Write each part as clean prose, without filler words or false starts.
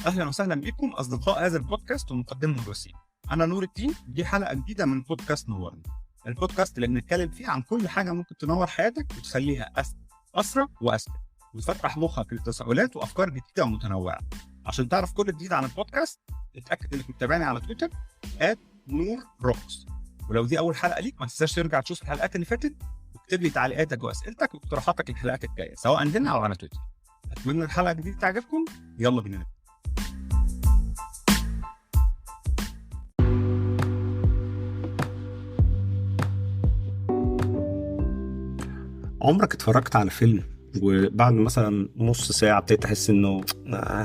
اهلا وسهلا بكم اصدقاء هذا البودكاست ومقدمة الوسيم. انا نور الدين، دي حلقة جديدة من بودكاست نورني، البودكاست اللي بنتكلم فيه عن كل حاجة ممكن تنور حياتك وتخليها اسرع واسهل، وتفتح مخك لتساؤلات وافكار جديدة ومتنوعة. عشان تعرف كل جديد عن البودكاست اتاكد انك متابعني على تويتر @noorrocks. ولو دي اول حلقة ليك ما تنساش ترجع تشوف الحلقات اللي فاتت واكتب لي تعليقاتك واسئلتك واقتراحاتك للحلقات الجاية سواء عندنا او على تويتر. اتمنى الحلقة الجديدة تعجبكم، يلا بينا نبدا. عمرك اتفرجت على فيلم وبعد مثلا نص ساعة ابتديت تحس انه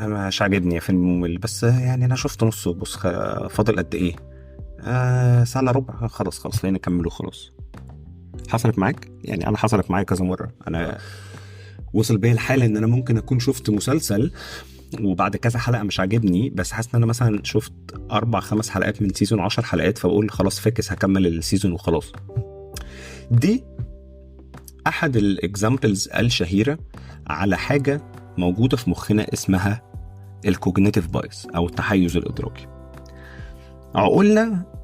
مش عاجبني فيلم ممل، بس يعني انا شفت نصه، بص فاضل قد ايه؟ ساعة الا ربع، خلاص خلينا نكمله خلاص. حصلت معاك؟ يعني انا حصلت معايا كذا مرة. انا وصل بيا الحال ان انا ممكن اكون شفت مسلسل وبعد كذا حلقة مش عاجبني، بس حاسس ان انا مثلا شفت 4-5 حلقات من season 10 حلقات، فبقول خلاص فاكس هكمل ال season وخلاص. دي احد ال examples الشهيرة على حاجة موجودة في مخنا اسمها ال cognitive bias او التحيز الادراكي. عقولنا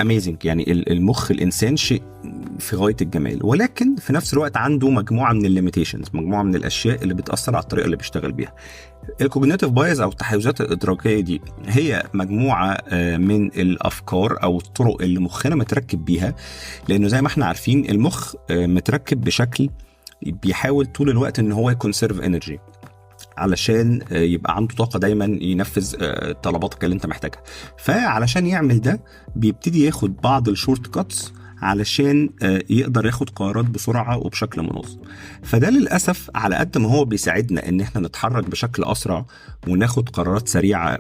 amazing، يعني المخ الانسان شيء في غاية الجمال، ولكن في نفس الوقت عنده مجموعة من ال limitations، مجموعة من الاشياء اللي بتاثر على الطريقة اللي بيشتغل بيها. ال cognitive bias او التحيزات الادراكيه دي هي مجموعة من الافكار او الطرق اللي مخنا متركب بيها، لانه زي ما احنا عارفين المخ متركب بشكل بيحاول طول الوقت ان هو ي conserve energy علشان يبقى عنده طاقة دايما ينفذ طلباتك اللي انت محتاجها. فعلشان يعمل ده بيبتدي ياخد بعض ال shortcuts علشان يقدر ياخد قرارات بسرعة وبشكل منظم. فده للأسف على قد ما هو بيساعدنا ان احنا نتحرك بشكل أسرع وناخد قرارات سريعة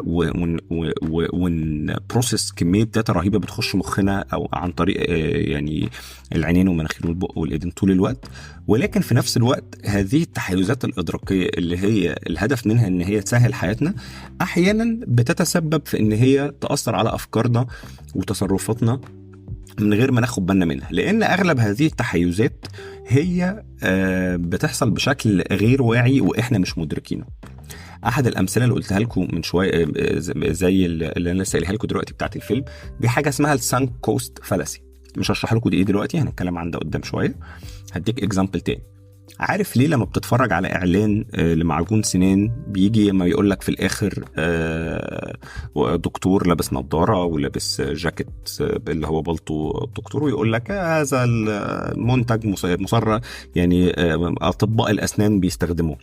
ون process كمية data رهيبة بتخش مخنا أو عن طريق يعني العينين والمناخير والبق والإيدين طول الوقت، ولكن في نفس الوقت هذه التحيزات الإدراكية اللي هي الهدف منها ان هي تسهل حياتنا أحيانا بتتسبب في ان هي تأثر على أفكارنا وتصرفاتنا من غير ما ناخد بالنا منها، لأن أغلب هذه التحيزات هي بتحصل بشكل غير واعي وإحنا مش مدركينه. أحد الأمثلة اللي قلتها لكم من شوية زي اللي أنا لسه قايلها لكم دلوقتي بتاعت الفيلم دي، حاجة اسمها ال sunk cost fallacy. مش هشرح لكم دي إيه دلوقتي، هنتكلم عن ده قدام شوية. هديك example تاني. عارف ليه لما بتتفرج على إعلان لمعجون سنان بيجي ما يقولك في الآخر دكتور لابس نظارة ولابس جاكيت اللي هو بلطو الدكتور، ويقولك هذا المنتج مصرة يعني أطباء الأسنان بيستخدموه.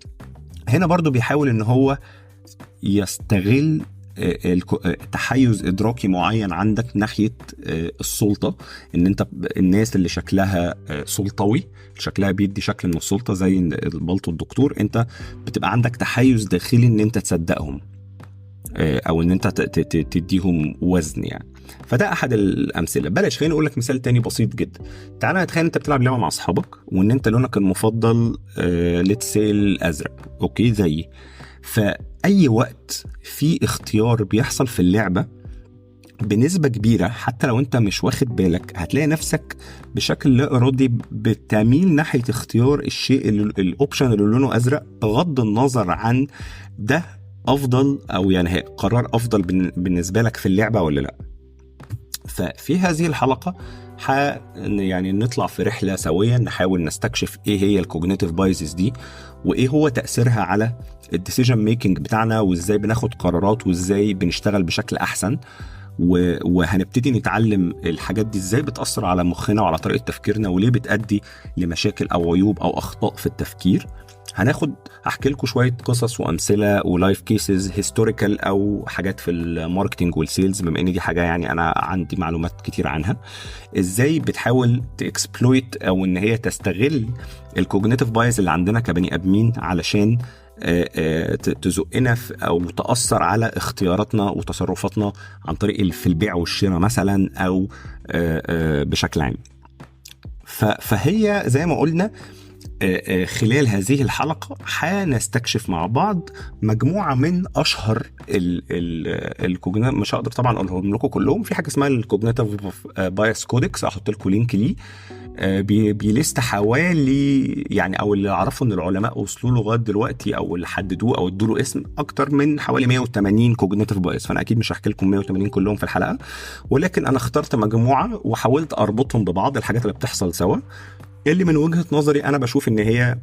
هنا برضو بيحاول إن هو يستغل تحيز إدراكي معين عندك ناحية السلطة، إن أنت الناس اللي شكلها سلطوي، شكلها بيدي شكل من السلطة زي البلطو الدكتور، أنت بتبقى عندك تحيز داخلي إن أنت تصدقهم أو إن أنت تديهم وزن يعني. فده أحد الأمثلة. بلاش، خليني أقول لك مثال تاني بسيط جدا. تعالى نتخيل أنت بتلعب لعبة مع أصحابك وإن أنت لونك المفضل let's say الأزرق، okay زيي. فأي وقت في اختيار بيحصل في اللعبة بنسبة كبيرة حتى لو انت مش واخد بالك هتلاقي نفسك بشكل لا إرادي بتميل ناحية اختيار الشيء ال option اللي لونه أزرق، بغض النظر عن ده أفضل أو يعني قرار أفضل بالنسبة لك في اللعبة ولا لا. ففي هذه الحلقة يعني نطلع في رحلة سوية نحاول نستكشف ايه هي ال cognitive biases دي وايه هو تأثيرها على ال decision making بتاعنا، وازاي بناخد قرارات وازاي بنشتغل بشكل احسن، وهنبتدي نتعلم الحاجات دي ازاي بتأثر على مخنا وعلى طريقة تفكيرنا وليه بتأدي لمشاكل او عيوب او اخطاء في التفكير. هحكي لكم شوية قصص وأمثلة و live cases historical أو حاجات في ال marketing وال sales، بما إن دي حاجة يعني أنا عندي معلومات كتير عنها، إزاي بتحاول ت exploit أو إن هي تستغل ال cognitive bias اللي عندنا كبني آدمين علشان تزقنا أو تأثر على اختياراتنا وتصرفاتنا عن طريق في البيع والشراء مثلا أو بشكل عام. فهي زي ما قلنا خلال هذه الحلقة هنستكشف مع بعض مجموعة من أشهر ال cognitive، مش هقدر طبعا أقولهم لكم كلهم. في حاجة اسمها ال cognitive bias codex، أحط لكم link ليه. بي list حوالي يعني، او اللي اعرفه ان العلماء وصلوا له لغاية دلوقتي او اللي حددوه او ادوا له اسم، اكتر من حوالي 180 cognitive bias. فانا اكيد مش هحكي لكم 180 كلهم في الحلقه، ولكن انا اخترت مجموعة وحاولت اربطهم ببعض، الحاجات اللي بتحصل سوا اللي من وجهه نظري انا بشوف ان هي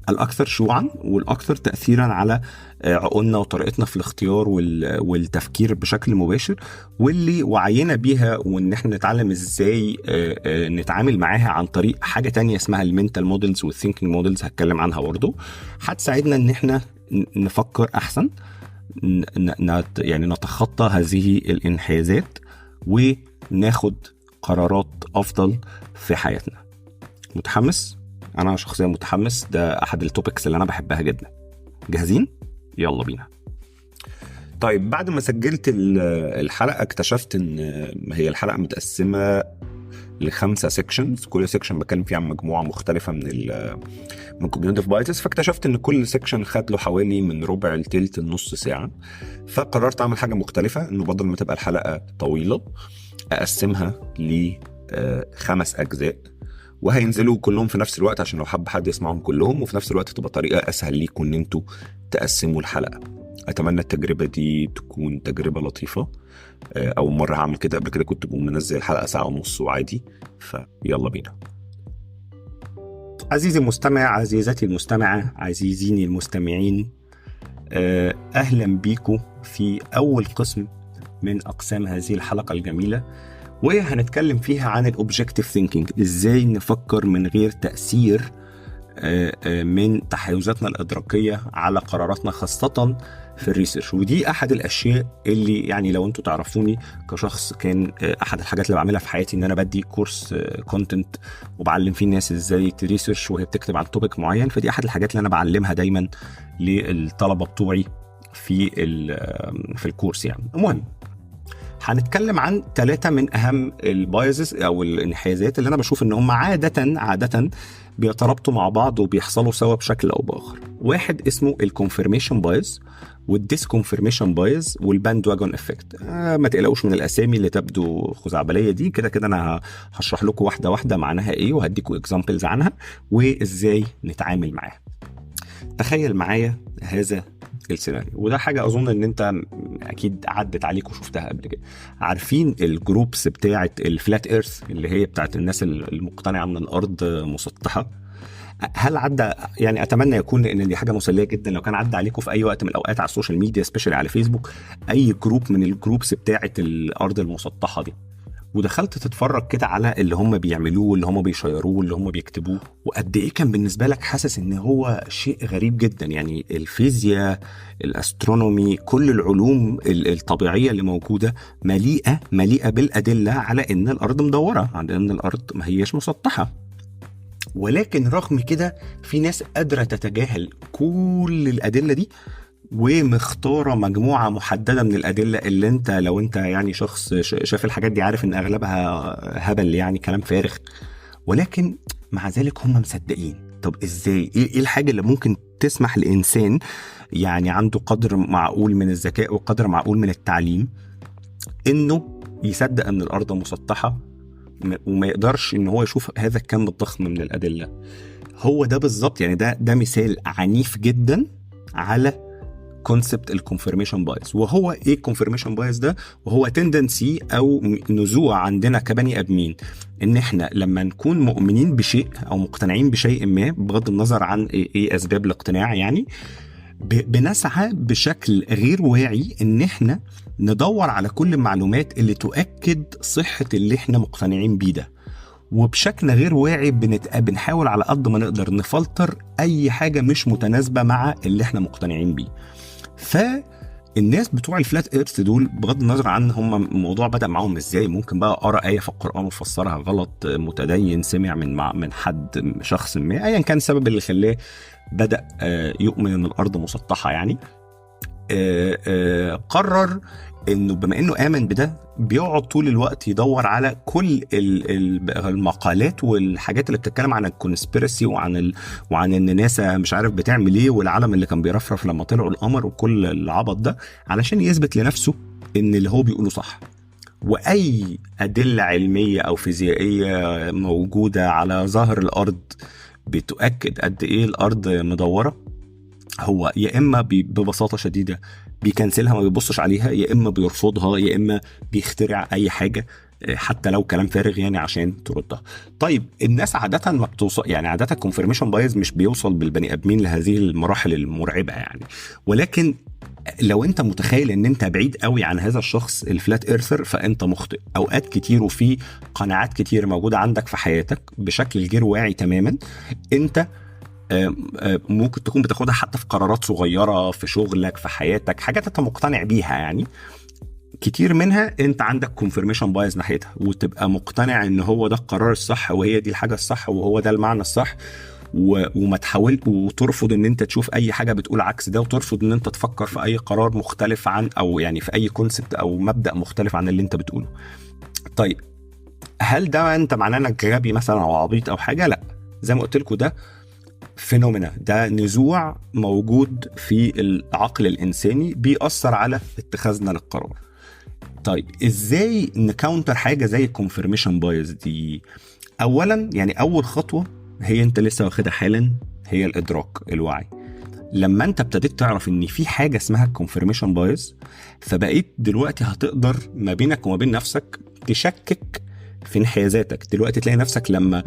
الاكثر شيوعا والاكثر تاثيرا على عقولنا وطريقتنا في الاختيار والتفكير بشكل مباشر، واللي وعينا بيها وان احنا نتعلم ازاي نتعامل معاها عن طريق حاجة تانية اسمها ال mental models وال thinking models، هتكلم عنها برضه، هتساعدنا ان احنا نفكر احسن، يعني نتخطى هذه الانحيازات وناخد قرارات افضل في حياتنا. متحمس؟ انا شخصيا متحمس، ده احد ال topics اللي انا بحبها جدا. جاهزين؟ يلا بينا. طيب، بعد ما سجلت الحلقة اكتشفت ان هي الحلقة متقسمه لخمسة sections، كل section بتكلم فيه عن مجموعة مختلفة من cognitive biases. فاكتشفت ان كل section خد له حوالي من ربع لتلت لنص ساعه، فقررت اعمل حاجة مختلفه، انه بدل ما تبقى الحلقة طويلة اقسمها لخمس اجزاء، وهينزلوا كلهم في نفس الوقت عشان لو حب حد يسمعهم كلهم، وفي نفس الوقت تبقى طريقه اسهل ليكم ان انتوا تقسموا الحلقة. اتمنى التجربة دي تكون تجربه لطيفه. اول مرة هعمل كده، قبل كده كنت بقوم منزل الحلقة ساعة ونص وعادي. فيلا بينا. عزيزي المستمع، عزيزتي المستمعة، عزيزيني المستمعين، اهلا بيكم في اول قسم من اقسام هذه الحلقة الجميله، وهنتكلم فيها عن ال objective thinking، ازاي نفكر من غير تاثير من تحيزاتنا الادراكيه على قراراتنا، خاصة في ال research. ودي احد الاشياء اللي يعني لو انتوا تعرفوني كشخص، كان احد الحاجات اللي بعملها في حياتي ان انا بدي course content وبعلم فيه الناس ازاي ت research وهي بتكتب عن topic معين. فدي احد الحاجات اللي انا بعلمها دايما للطلبة بتوعي في ال course يعني. المهم، هنتكلم عن ثلاثة من أهم ال biases أو الانحيازات اللي أنا بشوف إن هم عادة عادة بيترابطوا مع بعض وبيحصلوا سوا بشكل أو بآخر. واحد اسمه ال confirmation bias وال disconfirmation bias وال bandwagon effect. ما تقلقوش من الاسامي اللي تبدو خزعبليه دي، كده كده انا هشرح لكم واحدة واحدة معناها ايه، وهديكم examples عنها وازاي نتعامل معاها. تخيل معايا هذا السيناريو، وده حاجة اظن ان انت اكيد عدت عليك وشفتها قبل كده. عارفين ال groups بتاعه ال flat earth، اللي هي بتاعه الناس المقتنعه ان الارض مسطحه؟ هل عدى، يعني اتمنى يكون، لان دي حاجة مسلية جدا، لو كان عدى عليكم في اي وقت من الاوقات على ال social media، especially على فيسبوك، اي group من ال groups بتاعه الارض المسطحه دي، ودخلت تتفرج كده على اللي هم بيعملوه واللي هم بيشيروه واللي هم بيكتبوه، وقد ايه كان بالنسبة لك حاسس ان هو شيء غريب جدا. يعني الفيزياء، ال astronomy، كل العلوم الطبيعية اللي موجودة مليئة مليئة بالادلة على ان الارض مدوره، على ان الارض ما هيش مسطحه. ولكن رغم كده في ناس قادرة تتجاهل كل الادلة دي ومختاره مجموعة محددة من الادله، اللي انت لو انت يعني شخص شاف الحاجات دي عارف ان اغلبها هبل، يعني كلام فارغ، ولكن مع ذلك هم مصدقين. طب ازاي؟ ايه الحاجة اللي ممكن تسمح لانسان يعني عنده قدر معقول من الذكاء وقدر معقول من التعليم انه يصدق ان الارض مسطحة وما يقدرش ان هو يشوف هذا الكم الضخم من الادله؟ هو ده بالظبط، يعني ده مثال عنيف جدا على concept ال confirmation bias. وهو ايه ال confirmation bias ده؟ وهو tendency او نزوع عندنا كبني ادمين ان احنا لما نكون مؤمنين بشيء او مقتنعين بشيء ما، بغض النظر عن ايه اسباب الاقتناع، يعني بنسعى بشكل غير واعي ان احنا ندور على كل المعلومات اللي تؤكد صحة اللي احنا مقتنعين بيه ده، وبشكل غير واعي بنحاول على قد ما نقدر نفلتر اي حاجة مش متناسبة مع اللي احنا مقتنعين بيه. فالناس بتوع ال flat earth دول، بغض النظر عن هم الموضوع بدا معاهم ازاي، ممكن بقى قرا ايه في القران وفسرها غلط، متدين سمع من حد شخص ما، ايا كان السبب اللي خلاه بدا يؤمن ان الارض مسطحه، يعني قرر انه بما انه امن بده بيقعد طول الوقت يدور على كل المقالات والحاجات اللي بتتكلم عن ال conspiracy وعن ان ناسا مش عارف بتعمل ايه، والعلم اللي كان بيرفرف لما طلعوا القمر، وكل العبط ده، علشان يثبت لنفسه ان اللي هو بيقوله صح. واي ادلة علمية او فيزيائية موجودة على ظهر الارض بتؤكد قد ايه الارض مدورة، هو يا اما ببساطة شديدة بي cancel ها ما بيبصش عليها، يا اما بيرفضها، يا اما بيخترع اي حاجة حتى لو كلام فارغ يعني عشان تردها. طيب الناس عادة ما بتوصل، يعني عادة ال confirmation bias مش بيوصل بالبني ادمين لهذه المراحل المرعبة يعني، ولكن لو انت متخيل ان انت بعيد قوي عن هذا الشخص ال flat earther فانت مخطئ. اوقات كتير وفي قناعات كتير موجودة عندك في حياتك بشكل غير واعي تماما، انت ممكن تكون بتاخدها حتى في قرارات صغيرة في شغلك في حياتك، حاجات انت مقتنع بيها يعني، كتير منها انت عندك confirmation bias ناحيتها، وتبقى مقتنع ان هو ده القرار الصح وهي دي الحاجة الصح وهو ده المعنى الصح، وما تحاول وترفض ان انت تشوف اي حاجة بتقول عكس ده، وترفض ان انت تفكر في اي قرار مختلف عن، او يعني في اي concept او مبدا مختلف عن اللي انت بتقوله. طيب هل ده انت معناه انك غبي مثلا او عبيط او حاجة؟ لا، زي ما قلت لكم ده phenomena، ده نزوع موجود في العقل الانساني بيأثر على اتخاذنا للقرار. طيب ازاي ن counter حاجة زي ال confirmation bias دي؟ اولا يعني اول خطوة هي انت لسه واخدها حالا، هي الادراك الوعي. لما انت ابتديت تعرف ان في حاجة اسمها ال confirmation bias، فبقيت دلوقتي هتقدر ما بينك وما بين نفسك تشكك في انحيازاتك. دلوقتي تلاقي نفسك لما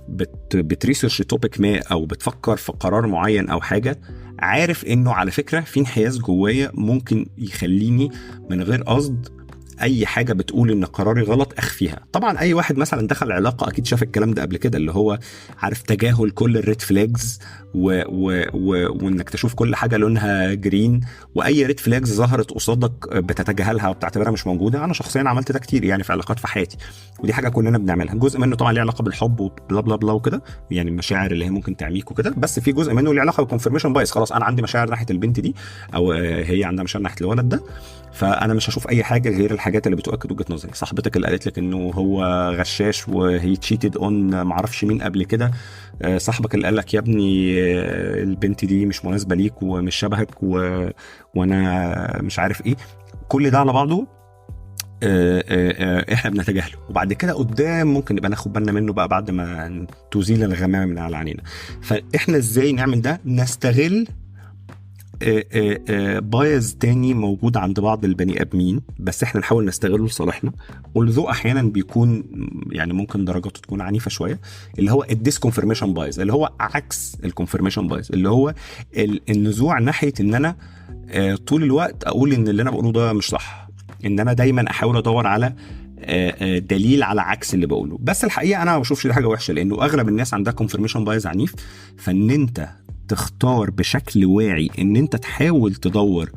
بت research topic ما او بتفكر في قرار معين او حاجة، عارف انه على فكرة في انحياز جوايا ممكن يخليني من غير قصد اي حاجة بتقول ان قراري غلط اخفيها. طبعا اي واحد مثلا دخل علاقة اكيد شاف الكلام ده قبل كده، اللي هو عارف تجاهل كل ال red flags وانك تشوف كل حاجة لونها green، واي red flags ظهرت قصادك بتتجاهلها وبتعتبرها مش موجودة. انا شخصيا عملت ده كتير يعني في علاقات في حياتي، ودي حاجة كلنا بنعملها. جزء منه طبعا ليه علاقة بالحب و blah blah blah وكده، يعني المشاعر اللي هي ممكن تعميك وكده، بس في جزء منه ليه علاقة بال confirmation bias. خلاص انا عندي مشاعر ناحية البنت دي، او هي عندها مشاعر ناحية الولد ده، فانا مش هشوف اي حاجة غير الحاجات اللي بتؤكد وجهه نظري. صاحبتك اللي قالت لك انه هو غشاش وهي cheated on معرفش مين قبل كده، صاحبك اللي قال لك يا ابني البنت دي مش مناسبة ليك ومش شبهك وانا مش عارف ايه، كل ده على بعضه احنا بنتجاهله، وبعد كده قدام ممكن نبقى ناخد بالنا منه بقى بعد ما تزيل الغمامة من على عينينا. فاحنا ازاي نعمل ده؟ نستغل bias تاني موجود عند بعض البني ادمين، بس احنا نحاول نستغله لصالحنا، والذوق احيانا بيكون يعني ممكن درجاته تكون عنيفة شوية، اللي هو ال disconfirmation bias، اللي هو عكس ال confirmation bias، اللي هو النزوع ناحية ان انا طول الوقت اقول ان اللي انا بقوله ده مش صح، ان انا دايما احاول ادور على دليل على عكس اللي بقوله. بس الحقيقة انا ما بشوفش دي حاجة وحشة، لانه اغلب الناس عندها confirmation bias عنيف، فان انت تختار بشكل واعي ان انت تحاول تدور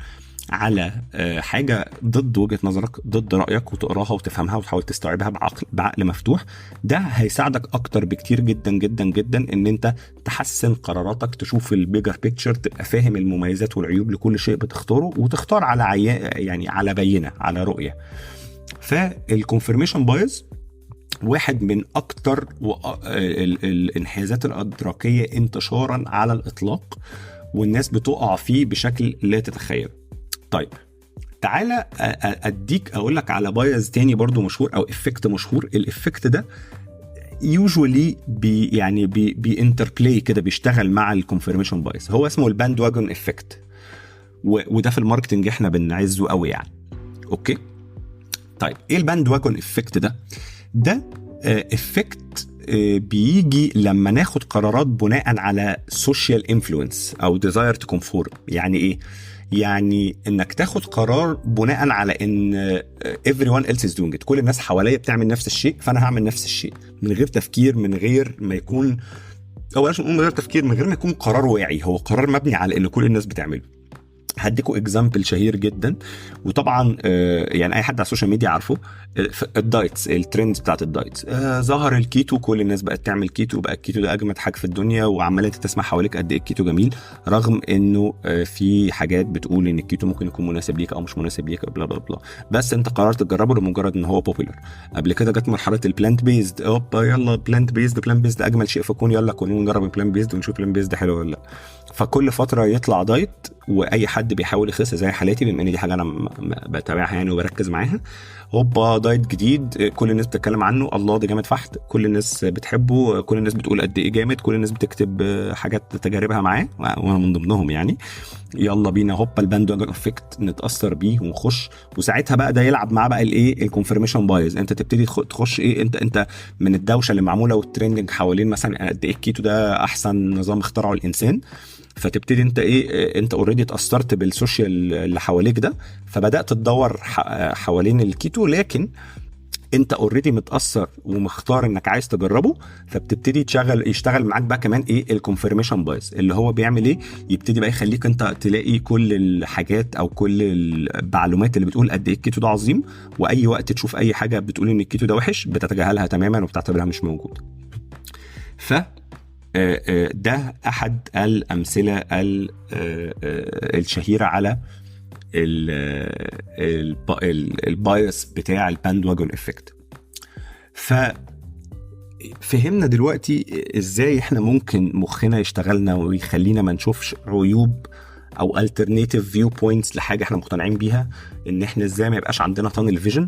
على حاجة ضد وجهه نظرك، ضد رايك، وتقراها وتفهمها وتحاول تستوعبها بعقل مفتوح، ده هيساعدك اكتر بكتير جدا جدا جدا ان انت تحسن قراراتك، تشوف ال bigger picture، تبقى فاهم المميزات والعيوب لكل شيء بتختاره، وتختار على يعني على بينه، على رؤية. فال confirmation bias واحد من اكتر الانحيازات الادراكيه انتشارا على الاطلاق، والناس بتقع فيه بشكل لا تتخيل. طيب تعالى اديك اقول لك على bias تاني برضو مشهور او effect مشهور. ال effect ده usually بي يعني بي بي interplay كده، بيشتغل مع ال confirmation bias، هو اسمه ال bandwagon effect، وده في ال marketing احنا بنعزه قوي يعني. okay طيب ايه ال bandwagon effect ده؟ ده effect بيجي لما ناخد قرارات بناء على social influence او desire to conform. يعني ايه؟ يعني انك تاخد قرار بناء على ان everyone else is doing it، كل الناس حواليا بتعمل نفس الشيء فانا هعمل نفس الشيء من غير تفكير، من غير ما يكون، او بلاش نقول من غير تفكير، من غير ما يكون قرار واعي، هو قرار مبني على ان كل الناس بتعمله. هديكوا example شهير جدا، وطبعا يعني اي حد على ال social media عارفه، ال diets، ال trends بتاعت ال diets. ظهر الكيتو، كل الناس بقت تعمل كيتو، بقى الكيتو ده اجمد حاجة في الدنيا، وعماله تسمع حواليك قد ايه الكيتو جميل، رغم انه في حاجات بتقول ان الكيتو ممكن يكون مناسب ليك او مش مناسب ليك blah blah blah، بس انت قررت تجربه لمجرد ان هو popular. قبل كده جت مرحلة ال plant based، اوبا يلا plant based، plant based اجمل شيء في الكون، يلا كلنا نجرب ال plant based ونشوف plant based حلو ولا لا. فكل فترة يطلع diet، واي حد بيحاول يخس زي حالاتي، بما ان دي حاجة انا بتابعها يعني وبركز معاها، هوبا diet جديد، كل الناس بتتكلم عنه، الله ده جامد فحت، كل الناس بتحبه، كل الناس بتقول قد ايه جامد، كل الناس بتكتب حاجات تجاربها معاه، وانا من ضمنهم يعني. يلا بينا هوبا ال bandwagon effect نتاثر بيه ونخش. وساعتها بقى ده يلعب معاه بقى الايه، ال confirmation bias. انت تبتدي تخش ايه، انت من الدوشة اللي معمولة وال trending حوالين مثلا قد ايه الكيتو ده احسن نظام اخترعه الانسان، فتبتدي انت ايه، انت already اتاثرت بال social اللي حواليك ده، فبدات تدور حوالين الكيتو، لكن انت already متاثر ومختار انك عايز تجربه، فبتبتدي يشتغل معاك بقى كمان ايه، ال confirmation bias، اللي هو بيعمل ايه، يبتدي بقى يخليك انت تلاقي كل الحاجات او كل المعلومات اللي بتقول قد ايه الكيتو ده عظيم، واي وقت تشوف اي حاجة بتقول ان الكيتو ده وحش بتتجاهلها تماما وبتعتبرها مش موجودة. ف ده احد الامثلة الشهيرة على ال bias بتاع ال bandwagon effect. ف فهمنا دلوقتي ازاي احنا ممكن مخنا يشتغلنا ويخلينا ما نشوفش عيوب او alternative view points لحاجة احنا مقتنعين بيها، ان احنا ازاي ما يبقاش عندنا tunnel vision.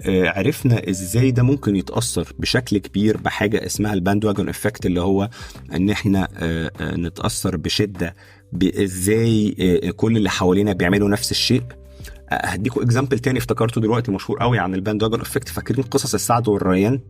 عرفنا ازاي ده ممكن يتاثر بشكل كبير بحاجة اسمها ال bandwagon effect، اللي هو ان احنا نتاثر بشده بازاي كل اللي حوالينا بيعملوا نفس الشيء. هديكوا example تاني افتكرته دلوقتي مشهور قوي عن ال bandwagon effect. فاكرين قصص السعد والريان؟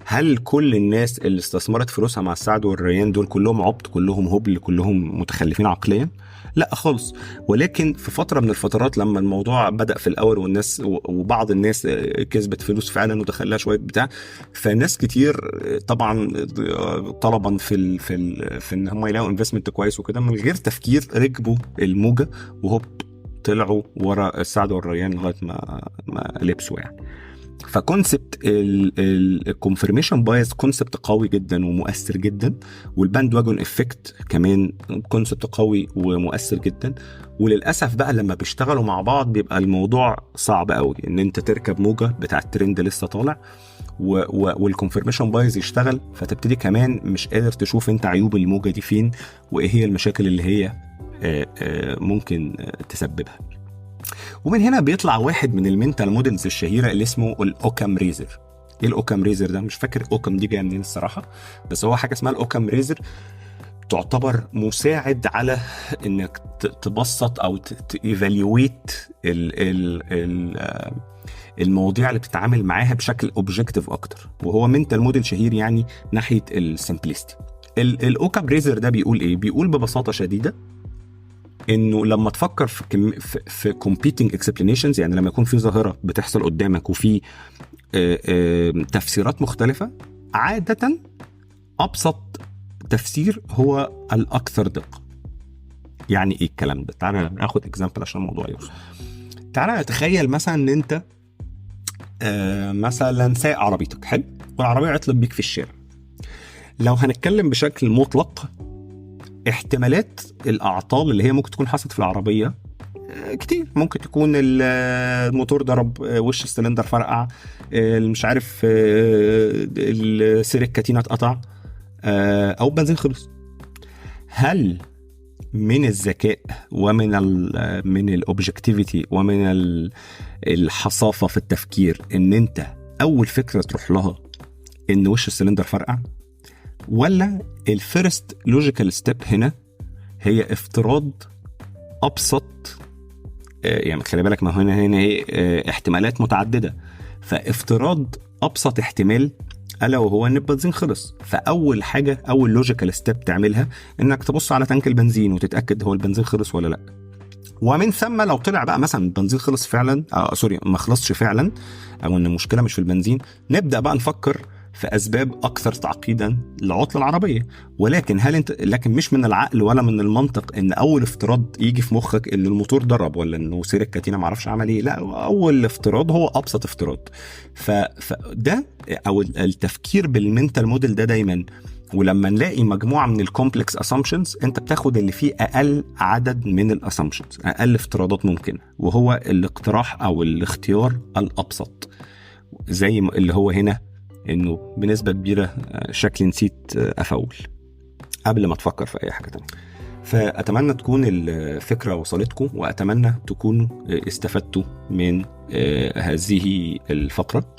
هل كل الناس اللي استثمرت فلوسها مع السعد والريان دول كلهم عبط، كلهم هبل، كلهم متخلفين عقليا؟ لا خالص. ولكن في فترة من الفترات لما الموضوع بدا في الاول والناس وبعض الناس كسبت فلوس فعلا ودخلها شوية بتاع، فناس كتير طبعا طلبا في ان هم يلاقوا investment كويس وكده، من غير تفكير ركبوا الموجه وهوب طلعوا ورا السعد والريان لغاية ما لبسوا يعني. ف concept ال confirmation bias concept قوي جدا ومؤثر جدا، وال bandwagon effect كمان concept قوي ومؤثر جدا. وللاسف بقى لما بيشتغلوا مع بعض بيبقى الموضوع صعب قوي، ان انت تركب موجه بتاع الترند لسه طالع وال confirmation bias يشتغل، فتبتدي كمان مش قادر تشوف انت عيوب الموجه دي فين وايه هي المشاكل اللي هي ممكن تسببها. ومن هنا بيطلع واحد من ال mental models الشهيرة اللي اسمه ال Occam razor. ايه ال Occam razor ده؟ مش فاكر Occam دي جاية منين الصراحه، بس هو حاجة اسمها ال Occam razor تعتبر مساعد على انك تبسط او ت evaluate المواضيع اللي بتتعامل معاها بشكل objective اكتر، وهو mental model شهير يعني ناحية ال simplicity. ال Occam razor ده بيقول ايه؟ بيقول ببساطة شديدة انه لما تفكر في competing explanations، يعني لما يكون في ظاهره بتحصل قدامك وفي تفسيرات مختلفه، عادة ابسط تفسير هو الاكثر دقه. يعني ايه الكلام ده؟ تعالى ناخد example عشان الموضوع يوصل. تعالى نتخيل مثلا ان انت مثلا سايق عربيتك، حلو، والعربية عطلت بيك في الشارع. لو هنتكلم بشكل مطلق، احتمالات الاعطال اللي هي ممكن تكون حصلت في العربية كتير. ممكن تكون الموتور ضرب، وش السلندر فرقع، مش عارف، السير الكاتينه اتقطع، او البنزين خلص. هل من الذكاء ومن ال من ال objectivity ومن الحصافه في التفكير ان انت اول فكرة تروح لها ان وش السلندر فرقع؟ ولا ال first logical step هنا هي افتراض ابسط، يعني خلي بالك ما هنا ايه، احتمالات متعدده، فافتراض ابسط احتمال الا وهو ان البنزين خلص. فاول حاجه، اول logical step تعملها انك تبص على تانك البنزين وتتاكد هو البنزين خلص ولا لا. ومن ثم لو طلع بقى مثلا البنزين خلص فعلا، sorry ما خلصش فعلا، او ان المشكلة مش في البنزين، نبدا بقى نفكر في اسباب اكثر تعقيدا لعطل العربيه. ولكن هل انت لكن مش من العقل ولا من المنطق ان اول افتراض يجي في مخك ان الموتور ضرب ولا انه سير الكاتينه ما اعرفش عمل ايه. لا، اول افتراض هو ابسط افتراض. فده او التفكير بال mental model ده دايما، ولما نلاقي مجموعة من ال complex assumptions انت بتاخد اللي فيه اقل عدد من ال assumptions، اقل افتراضات ممكنه، وهو الاقتراح او الاختيار الابسط، زي اللي هو هنا انه بنسبة كبيرة شكلي نسيت افول قبل ما تفكر في اي حاجة تانية. فأتمنى تكون الفكرة وصلتكم، وأتمنى تكونوا استفدتوا من هذه الفقرة.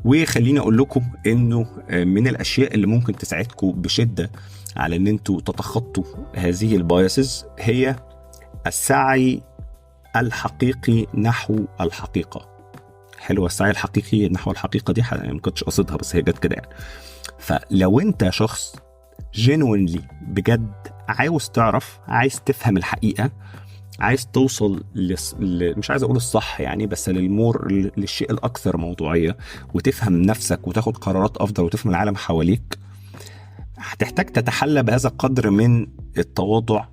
وخليني أقول لكم إنه من الأشياء اللي ممكن تساعدكم بشدة على إن أنتوا تتخطوا هذه ال biases هي السعي الحقيقي نحو الحقيقة. حلوة السعي الحقيقي نحو الحقيقة دي، ما كنتش قصدها بس هي جت كده يعني. فلو أنت شخص genuinely بجد عاوز تعرف، عايز تفهم الحقيقة، عايز توصل مش عايز أقول الصح يعني، بس لل more، للشيء الأكثر موضوعية، وتفهم نفسك وتاخد قرارات أفضل وتفهم العالم حواليك، هتحتاج تتحلى بهذا القدر من التواضع،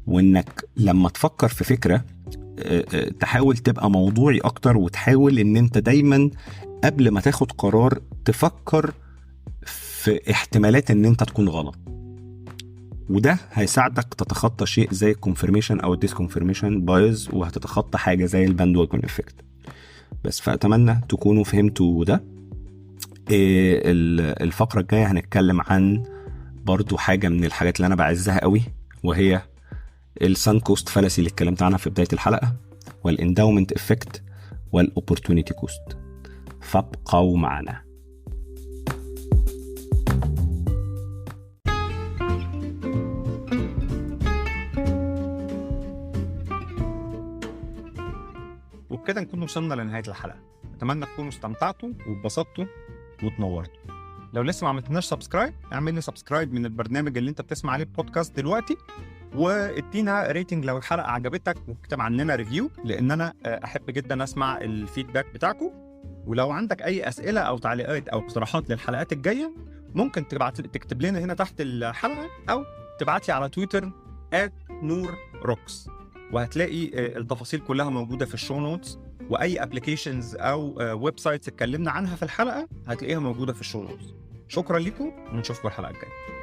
وإنك لما تفكر في فكرة تحاول تبقى موضوعي أكتر، وتحاول إن أنت دايما قبل ما تاخد قرار تفكر في احتمالات إن أنت تكون غلط. وده هيساعدك تتخطى شيء زي ال confirmation او ال disconfirmation bias، وهتتخطى حاجة زي ال bandwagon effect. بس فاتمنى تكونوا فهمتوا ده. الفقرة الجاية هنتكلم عن برضو حاجة من الحاجات اللي انا بعزها قوي، وهي ال sunk cost fallacy اللي اتكلمت عنها في بداية الحلقة، وال endowment effect، وال opportunity cost. فابقوا معنا. وبكده نكون وصلنا لنهاية الحلقة. أتمنى تكونوا استمتعتوا واتبسطتوا وتنورتوا. لو لسه ما عملتناش subscribe، اعمل لي subscribe من البرنامج اللي انت بتسمع عليه البودكاست دلوقتي، وادينا rating لو الحلقة عجبتك، واكتب عننا review، لأن أنا أحب جدا أسمع ال feedback بتاعكم. ولو عندك أي أسئلة أو تعليقات أو اقتراحات للحلقات الجاية، ممكن تكتب لنا هنا تحت الحلقة، أو تبعت لي على تويتر @noorrocks، وهتلاقي التفاصيل كلها موجودة في ال show notes، وأي applications أو websites اتكلمنا عنها في الحلقة هتلاقيها موجودة في ال show notes. شكرا لكم، ونشوفكم الحلقة الجاية.